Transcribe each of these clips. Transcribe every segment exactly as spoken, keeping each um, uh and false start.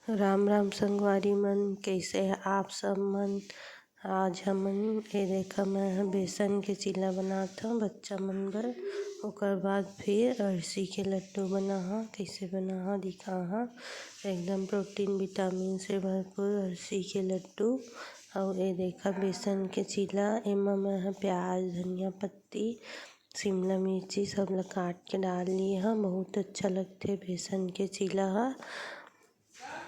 राम राम संगवारी मन, कइसे आप सब मन? आज हमन ए देखा, मैं ह बेसन के चीला बनात हव बच्चा मन बर। ओकर बाद फिर अरसी के लड्डू बनाहा, कइसे बनाहा दिखाहा। एकदम प्रोटीन विटामिन से भरपूर अरसी के लड्डू। अउ ए देखा बेसन के चीला, एमा मैं ह प्याज, धनिया पत्ती, शिमला मिर्ची सब ल काट के डाल लिए हव। बहुत अच्छा लगथे बेसन के चीला ह।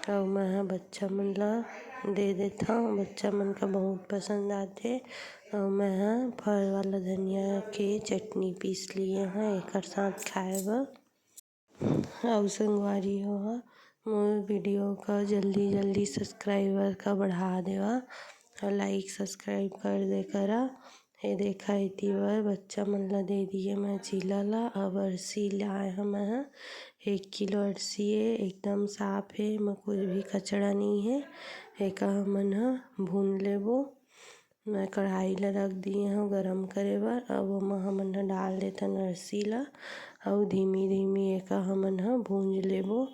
अउ मैं ह बच्चा मन ल दे देथव, बच्चा मन का बहुत पसंद आथे। अउ मैं ह फर वाला धनिया के चटनी पीस लिए हव, एकर साथ खाए बर। अउ संगवारी हो, मोर वीडियो का जल्दी जल्दी सब्सक्राइबर का बढ़ा देवा अउ लाइक सब्सक्राइब कर दे करा। ए देखा, एती बर बच्चा मन ल दे दिए मैं चीला ला। अब अरसी लाए हव मैं ह, एक किलो अरसी ए, एकदम साफ हे, एमा कुछ भी कचड़ा नइ हे। एका हमन ह भून लेबो। मैं कढ़ाई ला रख दिए हव गरम करे बर। अब ओमा हमन ह डाल देथन अरसी ला अउ धीमी धीमी एका हमन ह भूंज लेबो।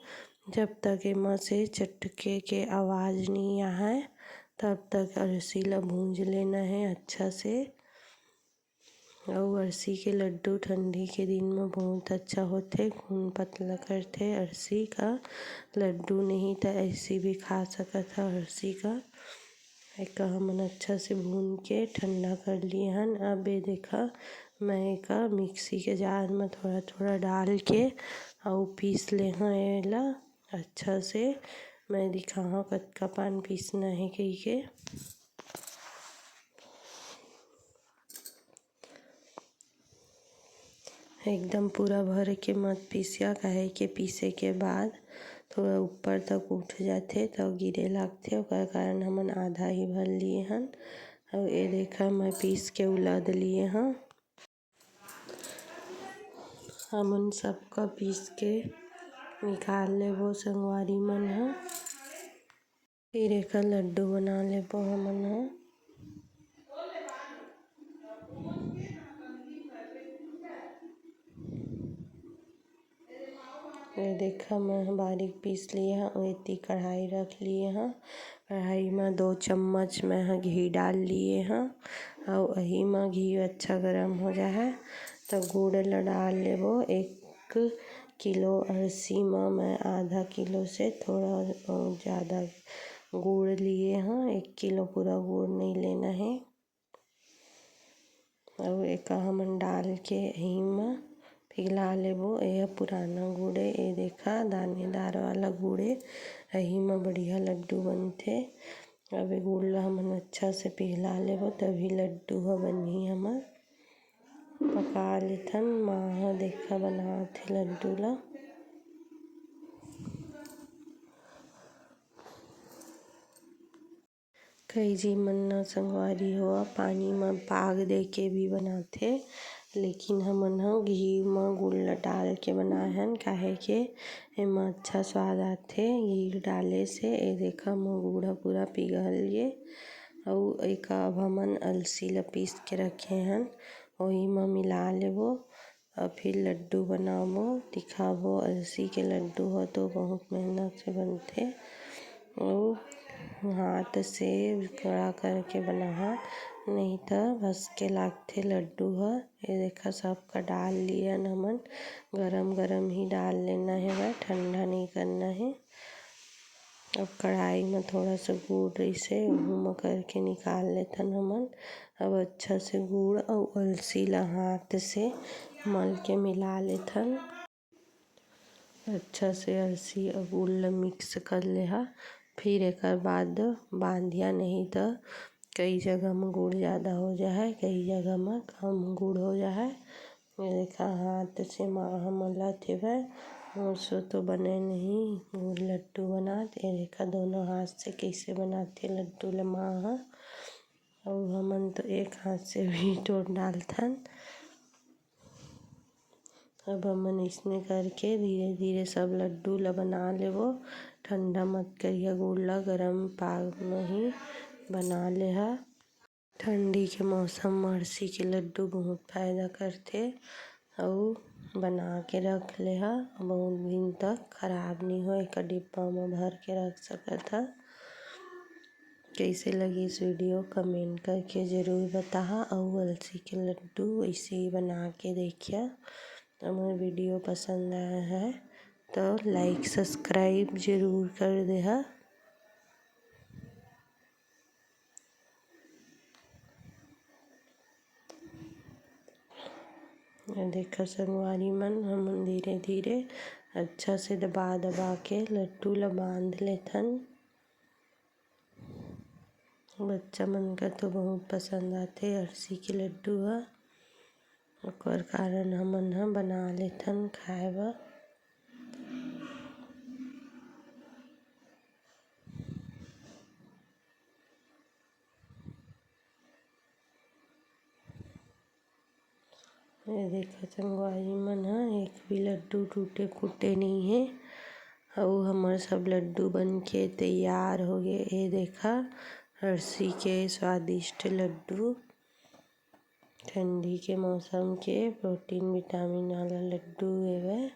जब तक एमा से चटके के आवाज नइ आहय, तब तक अरसी ला भूंज लेना हे अच्छा से। अउ अरसी के लड्डू ठंडी के दिन म बहुत अच्छा होथे, खून पतला करथे। अरसी का लड्डू नहीं त ऐसी भी खा सकत ह अरसी का। एका हमन अच्छा से भून के ठंडा कर लिए हन। अब ए देखा, मैं एका मिक्सी के जार म थोड़ा थोड़ा डाल के अउ पीस ले हव एला अच्छा से। मैं दिखाहूँ कतका पान पीसना हे कहिके। एकदम पूरा भर के मत पीसिया, काहे के पीसे के बाद थोड़ा ऊपर तक उठ जाथे, त गिरे लागथे, ओकर कारण हमन आधा ही भर लिए हन। अउ ए देखा, मैं पीस के उलाद लिए हव। हमन सबका पीस के निकाल लेबो संगवारी मन ह। फिर एकर लड्डू बना लेबो हमन ह। ये देखा, मैं ह बारीक पीस लिए हव। एती कढ़ाई रख लिए हव। कढ़ाई म दो चम्मच मैं ह घी डाल लिए हव। अउ एही म घी अच्छा गरम हो जाहय, त गुड़ ल डाल लेबो। एक किलो अरसी म मैं आधा किलो से थोड़ा, अ, जादा गुड़ लिए हव। एक किलो पूरा गुड़ नइ लेना हे। अउ एका हमन डाल के एही म पिघला लेबो। एह पुराना गुड़ ए, ए देखा दानेदार वाला गुड़ ए, एही म बढ़िया लड्डू बनथे। अब ए गुड़ ला हमन अच्छा से पिघला लेबो, तभी लड्डू ह बनही हमर। पका लेथन, माँ ह देखा बनात हे लड्डू ला। कई झी मन न संगवारी हो, पानी म पाग दे के भी बनाथे, लेकिन हमन ह घी म गुड़ ल डाल के बनाए हन, काहे के एमा अच्छा स्वाद आथे घी डाले से। ए देखा, मोर गुड़ ह पूरा पिघल गे। अउ एका अब हमन अलसी ल पीस के रखे हन, ओही म मिला लेबो। अउ फिर लड्डू बनाबो, दिखाबो। अलसी के लड्डू ह तो बहुत मेहनत से बनथे, अउ हाथ से कड़ा करके बनाहा, नहीं त भसके लागथे लड्डू ह। ये देखा, सबका डाल लियन हमन। गरम गरम ही डाल लेना हेवय, ठंडा नहीं करना हे। अब कढ़ाई म थोड़ा सा गुड़ रहिसे, ओहू म करके निकाल लेथन हमन। अब अच्छा से गुड़ अउ अलसी ला हाथ से मल के मिला लेथन। अच्छा से अलसी अउ गुड़ ला मिक्स कर लेहा। फिर एकर बाद बांधिया, नहीं त कई जगह म गुड़ जादा हो जाहय, कई जगह म कम गुड़ हो जाहय। ये देखा, हाथ से माँ ह मलत हेवय। मोर से तो बने नहीं गुड़ लड्डू बनात। ये देखा, दोनों हाथ से कइसे बनाथे लड्डू ल माँ ह। अउ हमन तो एक हाथ से भी टोर डालथन। अब हमन अइसने करके धीरे-धीरे सब लड्डू ल बना लेबो। ठंडा मत करिहा गुड़ ल, गरम पाग म ही बना लेहा। ठंडी के मौसम म अलसी के लड्डू बहुत फायदा करथे, अउ बना के रख ले हा, बहुत दिन तक खराब नहीं हो, एक डिब्बा में भर के रख सकत हा। कैसे लगिस video, comment करके जरूर बताहा। अउ अलसी के लड्डू ऐसे ही बना के देखिया। हमर video पसंद आया है तो like subscribe जरूर कर देहा। ये देखा संगवारी मन, हमन धीरे धीरे अच्छा से दबा दबा के लड्डू ला बांध लेथन। बच्चा मन का तो बहुत पसंद आथे अलसी के लड्डू ह, ओकर कारण हमन ह बना लेथन खाए बर। ये देखा संगवारी मन ह, एक भी लड्डू टूटे फूटे नहीं है। अउ हमर सब लड्डू बन के तैयार हो गए। ये देखा, अलसी के स्वादिष्ट लड्डू, ठंडी के मौसम के protein vitamin वाला लड्डू हेवय।